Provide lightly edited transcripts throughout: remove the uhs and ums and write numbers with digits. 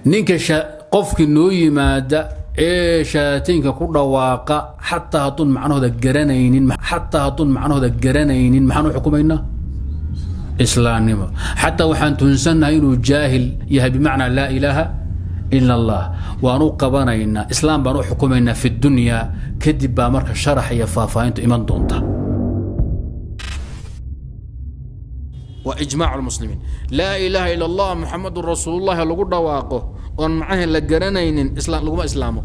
Ninka qofkii noo yimaada ee shahaataynka ku dhawaaqa, xataa hadduun macnahooda garanaynin, xataa hadduun macnahooda garanaynin, maxaan u xukumaynaa? Islaamnimo. Xataa waxaan tuhunsannahay inuu jaahil yahay bimacnaa laa ilaaha ila Allah, waan u qabanaynaa, islaam baan u xukumaynaa fi dunya. Kadib baa marka sharax iyo faahfaahintu iman doonta. Waa ijmaac lmuslimiin. Laa ilaaha ila Allah, Muxamadun rasuulullahi lagu dhawaaqo oon macnaha la garanaynin, islaam laguma islaamo.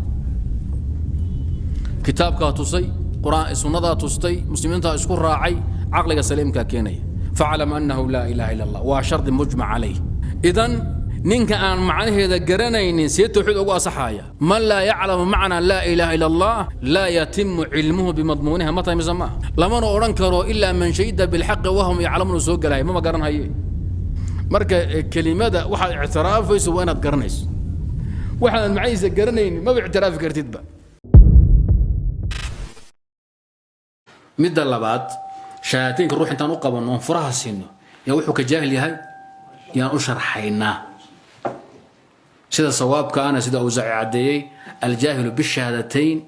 Kitaabkaa tusay, quraan, sunnadaa tustay, muslimiintaa isku raacay, caqliga saliimkaa keenaya. Faclam annahu laa ilaha ila Allah waa shardi mujmac calayh. Idan ninka aan macnaheeda garanaynin see tawxiid ugu asaxaaya? Man laa yaclamu macnaa laa ilaaha ila Allah laa yatimu cilmuhu bimadmuuniha. Ma tahay mise maaha? Lamana odhan karo ilaa man shahida bilxaqi wahum yaclamuuna soo gelaya, mama garanhaye. Marka kelimada waxaad ictiraafayso waa inaad garanayso. Waxaanad macnihiisa garanaynin maba ictiraafi kartidba. Midda labaad, shahaataynka ruux intaan u qabanno oon furaha siino, yaa wuxuu ka jaahil yahay yaan u sharxaynaa. Sida sawaabka ana, sida Awsaaci caddeeyey, aljaahilu bishahaadatayn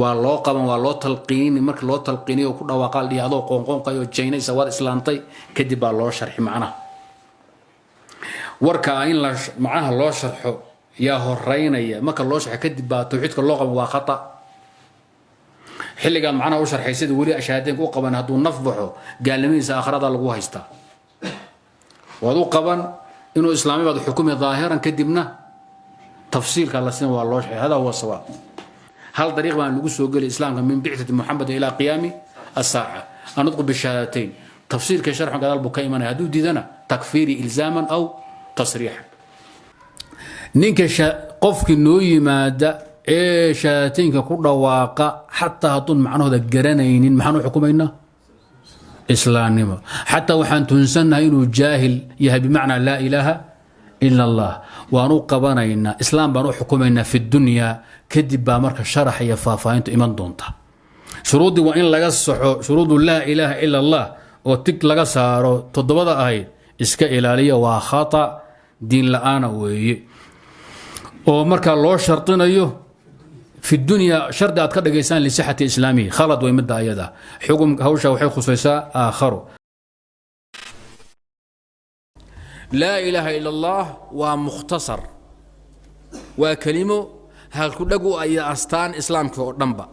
waa loo qaban, waa loo talqiini. Marka loo talqiiniyo ku dhawaaqaa, dhihi adoo qoonqoonqayo jaynaysa waad islaantay. Kadib baa loo sharxi macnaha. Warka ah in la macnaha loo sharxo yaa horeynaya, marka loo sharxo kadib baa tawxiidka loo qaban, waa khata. Xilligaad macnaha u sharxay sida weli shahaadaynka u qaban, hadduu naf baxo, gaalnimadiisa aakhirada lagu haystaa. Waad u qaban inuu islaami baad xukumi daahiran, kadibna tafsiilka la siin, waa loo sharxay. Hada huwa sawaab. Hal dariiq baan lagu soo geli islaamka min bicthati Muxamed ilaa qiyaami asaaca, annutqu bishahaadateyn. Tafsiilka sharxu gadaal buu ka imanaya. Hadduu diidana, takfiiri ilzaaman aw tasriixan. Ninka qofkii noo yimaada ee shahaataynka ku dhawaaqa, xataa hadduun macnahooda garanaynin, maxaan u xukumaynaa? Islaamnimo. Xataa waxaan tuhunsannahay inuu jaahil yahay bimacnaa laa ilaaha ila Allah, waan u qabanaynaa, islaam baan u xukumaynaa fi dunya. Kadib baa marka sharax iyo faahfaahintu iman doonta. Shuruuddii waa in laga saxo. Shuruudu laa ilaaha ila Allah oo tig laga saaro toddobada ahayd iska ilaaliya, waa khata, diin la-aana weeye. Oo marka loo shardinayo fi dunya shardi aad ka dhigaysaan lisixati islaamihi, khalad way midda ayada. Xugum hawsha waxay khusaysaa aakharo. Laa ilaaha ila Allah waa mukhtasar, waa kelimo halkudhag u iyo astaan islaamka oo dhanba.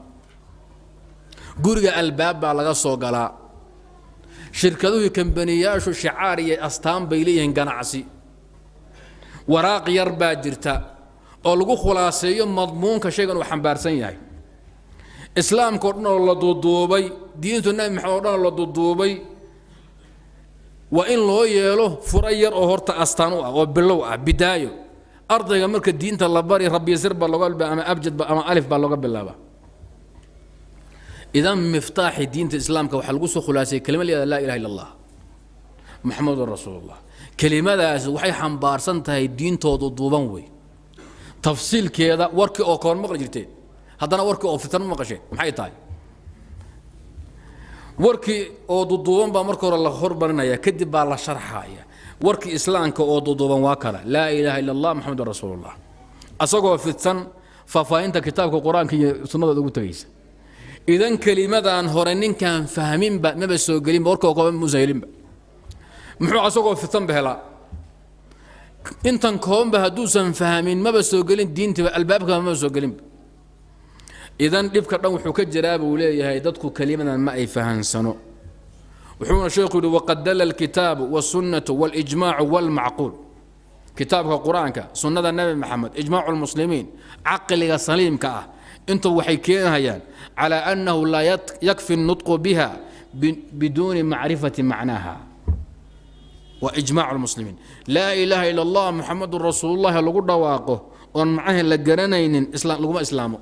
Guriga albaab baa laga soo galaa. Shirkaduhu, kambaniyaashu shicaar iyo astaan bay leeyihiin ganacsi. Waraaq yar baa jirta oo lagu khulaaseeyo madmuunka shaygan uu xambaarsan yahay. Islaamka o dhan oo la duuduubay, diintu Nabi Maxamed o dhan oo la duuduubay, waa in loo yeelo furo yar oo horta astaan u ah oo bilow ah, bidaayo. Ardayga marka diinta la bari, rabyasir baa looga bilaaba ama abjad ba ama alif baa looga bilaaba. Idan miftaaxi diinta islaamka waxaa lagu soo khulaasayay kelima la yihahda laa ilaha illa Allah, Maxamedun rasuulullah. Kelimadaasi waxay xambaarsan tahay diintoodu duuban wey. Tafsiilkeeda warkii oo koon maqli jirteen, haddana warkii oo fitan ma maqasheen? Maxay tahay? Warkii oo duduuban baa marka hore la hormarinaya, kadib baa la sharxaya. Warkii islaamka oo duduuban waa kala laa ilaaha ila Allah, Maxamedun rasuulullah. Asagoo fidsan faahfaahinta kitaabka Qur-aanka iyo sunnada ugu tegaysa. Idan kelimadan hore ninkaan fahminba maba soo gelinba, warka oo kooban muusan helinba. Muxuu asagoo fidsanba helaa? Intan koobanba hadduusan fahmin, maba soo gelin diintiba, albaabkaba maba soo gelinba. Idan dhibka dhan wuxuu ka jiraa, buu leeyahay, dadku kelimadan ma ay fahansano. Wuxuuna sheekhu yidhi: waqad dalla alkitaabu wاsunnatu waاlijmaacu wاlmacquul. Kitaabka Qur-aanka, sunnada Nabi Maxamed, ijmaacu lmuslimiin, caqliga saliimka ah, intu waxay keenayaan calaa annahu laa yakfi الnutqu biha biduuni macrifati macnaha. Waa ijmaacu lmuslimiin. Laa ilaaha ila Allah, Muxamadun rasuulullahi lagu dhawaaqo oon macnaha la garanaynin, islaam laguma islaamo.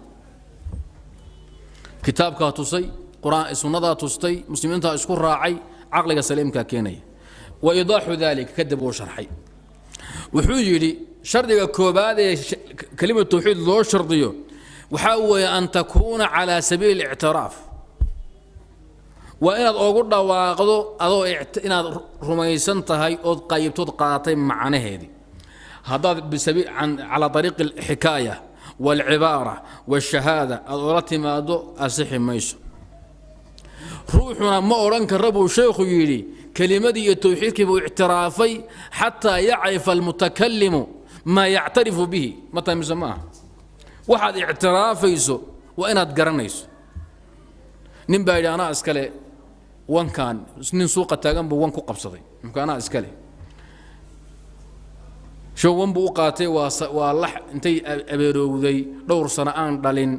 Kitaabkaa tusay, quraan, sunnadaa tustay, muslimiintaa isku raacay, caqliga saliimkaa keenaya. Wa idaaxu dalika, kadib uu sharxay. Wuxuu yidhi: shardiga koobaad ee kelimatu tawxiid loo shardiyo waxaa weeye an takuuna calaa sabiili اlictiraaf, waa inaad ogu dhawaaqdo adoo inaad rumaysan tahay ood qaybtood qaadatay macnaheedii. Haddaad calaa ariiqi alxikaaya waalcibaara waashahaada aad ola timaado, asixi mayso. Ruuxuna ma odhan kara, buu sheekhu yidhi, kelimadii iyo towxiidkii buu ictiraafay xataa yacrifa almutakalimu maa yactarifu bihi. Ma tahay mise ma aha? Waxaad ictiraafayso waa inaad garanayso. Nin baa yidhi, "Anaa iskale wankan." Nin suuqa taagan buu wan ku qabsaday. Muxuu, "Anaa iskale show." Wan buu u qaatay. Waa lax intay abeerowday dhowr sano aan dhalin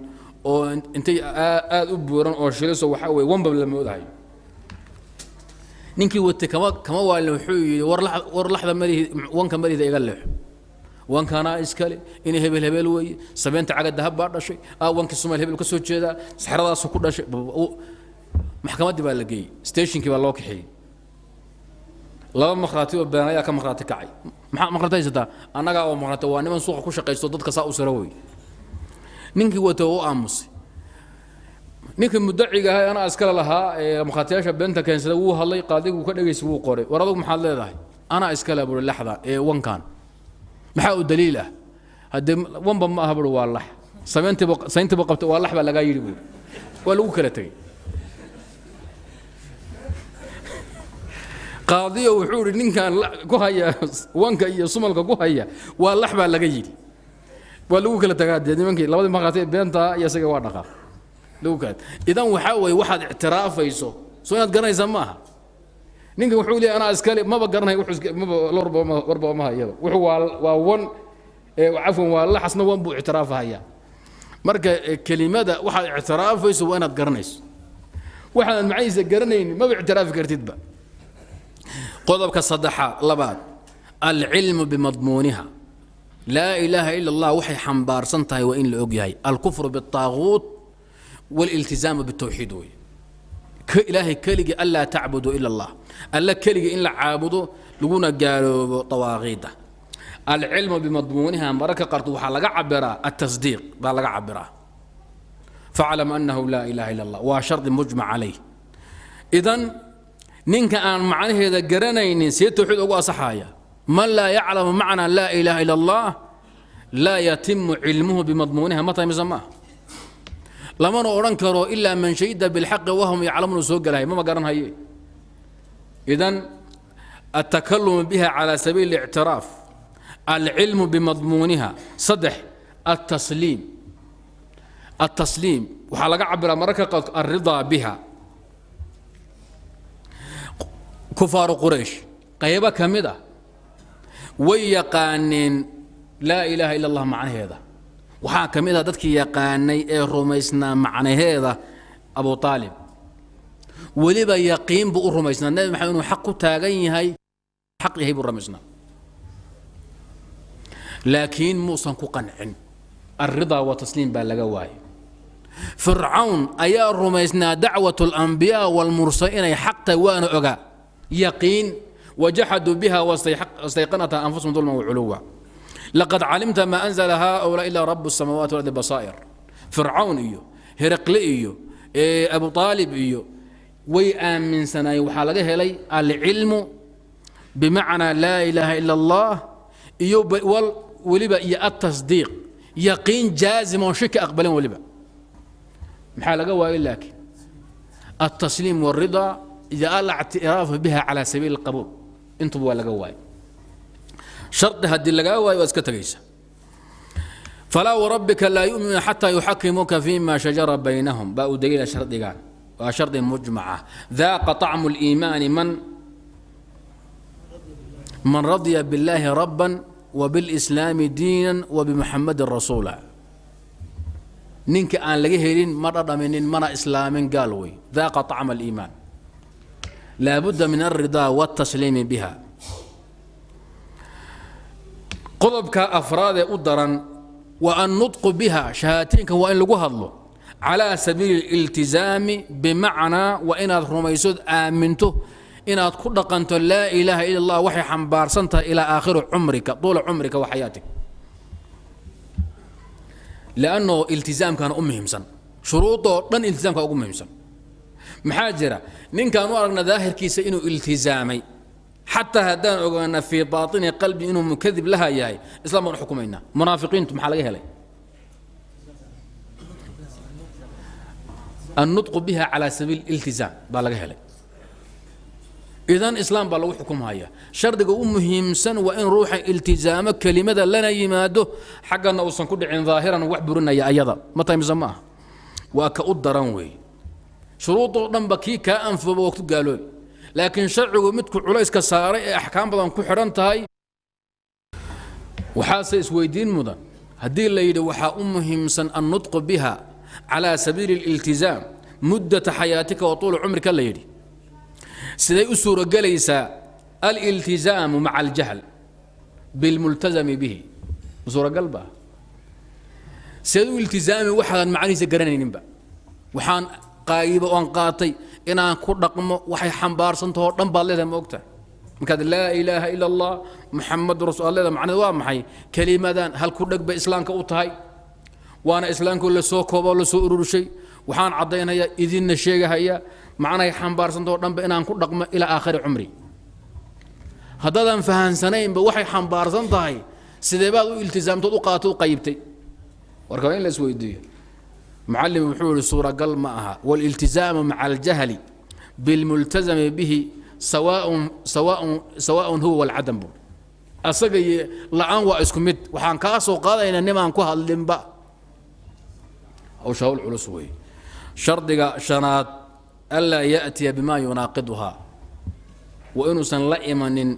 oo intay aada u buuran oo shiliso. Waxaa weye wanba la moodahay. Ninkii watay kama waalin. Wuxuu yidhi, "War war laxda malihi, wanka malihida, iga leexo. Wankanaa iskale, inay hebel hebel weeye. Sabeenta caga dahab baa dhashay. Wankii Somaal hebel ka soo jeedaa, saxradaasu ku dhashay." Maxkamaddii baa la geeyey, stationkii baa loo kaxeeyey. Laba makhraati oo been ayaa ka makhraati kacay. "Maxaa makhraati haysataa?" "Annagaa oo makhraati waa niman suuqa ku shaqaysto, dadka saa u sira wey." Ninkii wata oo u aamusay. Ninkii mudaciga ahaa, anaa iskale lahaa, ee makhraatiyaasha beenta keensaday, wuu hadlay. Qaadigu ka dhegaysa, wuu qoray. "War adugu maxaad leedahay?" "Anaa iskale," buuri, "laxda ee wankan." "Maxaa u daliil ah?" "Haddee wanba ma aha," buuri, "waa lax sameyntiiba sayntiiba qabtay." "Waa lax baa lagaa yidhi," buuri. Waa lagu kala tegey. Qaadiyo wuxuu idhi, "Ninkan ku haya wanka iyo sumalka ku haya waa lax baa laga yidhi." Waa lagu kala tagaa. Dee nimankii labadii markhaati beenta iyo isaga waa dhaqaaq lagu kala. Idan waxaa weeye, waxaad ictiraafayso soo inaad garanaysaa ma aha. Ninkan wuxuu leeyahay, "Anaa iskale," maba garanay wuxuu maba warba warba ma hayaba. Wuxuu waa wan, cafwan, waa laxasna wan buu ictiraafahaya. Marka kelimada waxaad ictiraafayso waa inaad garanayso. Waxaad macnihiisa garanaynin maba ictiraafi kartidba. Qodobka saddexaad, labaad, alcilmu bimadmuuniha. Laa ilaaha ila Allah waxay xambaarsan tahay waa in la og yahay. Alkufru biالطaaguut wاliltizaamu biالtawxiid wey. Ilaahay keligii, anlaa tacbudu ila Allah, alla keligii in la caabudo, laguna gaaloobo dawaaqiidda. Alcilmu bimadmuuniha mararka qaarkood waxaa laga cabiraa atasdiiq baa laga cabiraa. Faclam annahu laa ilaha ila Allah waa shardi mujmac calayh. Idan ninka aan macnaheeda garanaynin see tawxiid ugu asaxaya? Man laa yaclamu macnaa laa ilaaha ila Allah laa yatimu cilmuhu bimadmuuniha. Ma tahay mise maaha? Lamana odhan karo ilaa man shahida bilxaqi wahum yaclamuuna soo gelahay, mama garanhaye. Idan altakalumu biha cala sabiili اlictiraaf, alcilmu bimadmuuniha. Saddex, altasliim. Altasliim waxaa laga cabiraa mararka qaarkood alridaa biha. Kufaaru Quraysh qaybo ka mid ah way yaqaaneen laa ilaaha ila Allah macnaheeda. Waxaa ka mid ah dadkii yaqaanay ee rumaysnaa macnaheeda Abu Aalib. Weliba yaqiin buu u rumaysnaa Nebi Maxamed inuu xaq ku taagan yahay, xaq yahay buu rumaysnaa, laakiin muusan ku qancin. Alridaa wa tasliim baa laga waayay. Fircawn ayaa rumaysnaa dacwat alambiyaa walmursaliin inay xaq tahay, waana ogaa yaqiin. Wajaxaduu biha wastayqanatha anfusahum dulman waculuwa, laqad calimta maa anzala haؤulaa ilaa rabu الsamaawaati walardi basaa'ir. Fircawn iyo Heraqle iyo Abu Aalib iyo way aaminsanaayeen. Waxaa laga helay alcilmu bimacnaa laa ilaaha ila Allah iyo weliba iyo atasdiiq, yaqiin jaazim oon shaki aqbalin. Weliba maxaa laga waayay? Laakiin altasliim wاlridaa iyo alictiraafu biha cala sabiili اlqabuul intuba waa laga waayay. Shardi haddii lagaa waayo, waad iska tegaysa. Falaa warabbika laa yu'minuuna xataa yuxakimuuka fima shajara baynahum baa u daliila. Shardigan waa shardi mujmaca. Daaqa طacmu اliimaani man radya biاllaahi rabban وباlإslaami diinan وبmuxamadin rasuula. Ninka aan laga helin ma dhadhaminin, mana islaamin, gaal wey. Daaqa طacma اliimaan, laa budda min alridaa wاltasliimi biha. Qodobka afraad ee u daran waa annutqu biha. Shahaateenka waa in lagu hadlo calaa sabiili اliltizaami, bimacnaa waa inaad rumaysood aaminto, inaad ku dhaqanto laa ilaaha ila Allah waxay xambaarsan tahay ilaa aakhiri cumrika, tuula cumrika wa xayaatik, lanno iltizaamkana u muhiimsan shuruudoo dhan, iltizaamka ugu muhiimsan. Maxaa jira? Ninkaan u aragna daahirkiisa inuu iltizaamay. Xataa haddaan ogaana fii baatini qalbi inuu mukadib laha yahay, islam baan u xukumaynaa. Munaafiqiintu maxaa laga helay? Annutqu biha calaa sabiil iltizaam baa laga helay. Idan islaam baa lagu xukumhaya. Shardiga u muhiimsan waa in ruuxa iltizaamo kelimada lana yimaado, xaggana uusan ku dhicin daahiran wax burinaya ayada. Ma tahay mise ma aha? Waa ka u daran weeye. Shuruudoo dhanba kii kaa anfooba waa ku gaaloobi, laakiin sharcigu midku culayska saaray ee axkaam badan ku xidhan tahay. Waxaase isweydiin mudan, haddii la yidhi waxaa u muhiimsan annutqu biha calaa sabiili اliltizaam muddata xayaatika wa tuula cumrika la yidhi, siday u suurogelaysaa aliltizaamu maca aljahl bilmultazami bihi? Ma suuragal ba? Sideed u iltizaami waxaadan macnihiisa garanayninba? Waxaan qaayibo oon qaatay inaan ku dhaqmo waxay xambaarsantaho dhan baad leedahay. Ma ogtahay markaad laa ilaaha ila allah muxamadu rasul aad leedahay, macnaheed waa maxay? Kelimadan hal ku dheg bay islaamka u tahay, waana islaamku la soo koobo, la soo ururshay. Waxaan caddaynayaa, idinna sheegahaya, macnahay xambaarsantaho dhanba inaan ku dhaqmo ilaa aakhiri cumri. Haddaadan fahansanaynba waxay xambaarsan tahay, sidee baad u iltizaamtood u qaato u qayibtay? Warka waa in la isweydiiyo. Mucallim wuxuu yihi suuragal ma aha. Wاliltizaamu maca aljahli bilmultazami bihi sawaaءun sawaaءun sawaaءun huwa walcadam buu asaga iyo la-aan waa isku mid. Waxaan kaa soo qaadaynaa nimaan ku hadlinba. Hawsha hawl culus weeye. Shardiga shanaad, anlaa yaأtiya bima yunaaqiduhaa, waa inuusan la imanin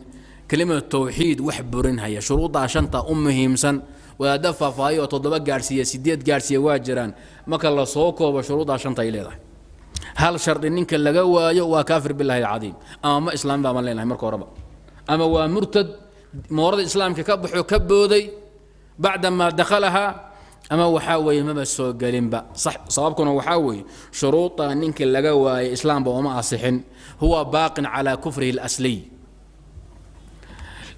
kelimatu tawxiid wax burinhaya. Shuruuddaa shanta u muhiimsan, wadaadda faahfaahiyo oo toddoba gaadhsiiya, sideed gaadhsiiya waa jiraan. Marka la soo koobo, shuruuddaa shanta ay leedahay, hal shardi ninka laga waayo waa kaafir billahi alcadiim, ama ma islaami baaban leenahay marka horeba, ama waa murtad moorada islaamka ka baxo, ka booday bacdamaa dakhalahaa, ama waxaa weeye maba soo gelinba. Sax sababkuna waxaa weeye shuruudaa ninka laga waayay islaamba uma asixin, huwa baaqin calaa kufrihi alasliy.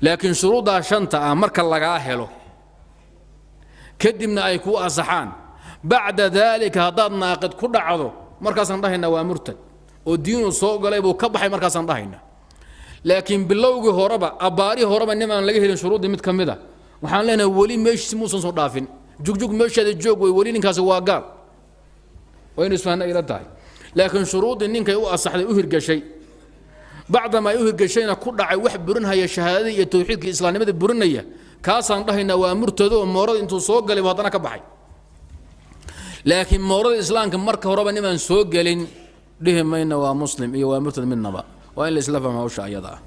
Laakiin shuruuddaa shanta ah marka lagaa helo, kadibna ay kuu asaxaan, bacda daalika haddaad naaqid ku dhacdo, markaasaan dhahaynaa waa murtad oo diinuu soo galay buu ka baxay, markaasaan dhahaynaa. Laakiin bilowgii horeba, abbaarihii horeba, nimaan laga helin shuruuddii mid ka mid a, waxaan leenahay weli meeshiisi muusan soo dhaafin. Jugjug meesheeda joog wey, weli ninkaasi waa gaal. Waa inu isfahna ila tahay. Laakiin shuruuddii ninkay u asaxday, u hirgashay, bacdama ay u hirgashayna ku dhacay wax burinhaya shahaadadii iyo tawxiidkii islaamnimadii burinaya, kaasaan dhahaynaa waa murtado oo moorada intuu soo galay buu haddana ka baxay. Laakiin moorada islaamka marka horeba nimaan soo gelin dhihi mayna waa muslim iyo waa murtad midnaba. Waa in la isla fahmo hawsha ayada ah.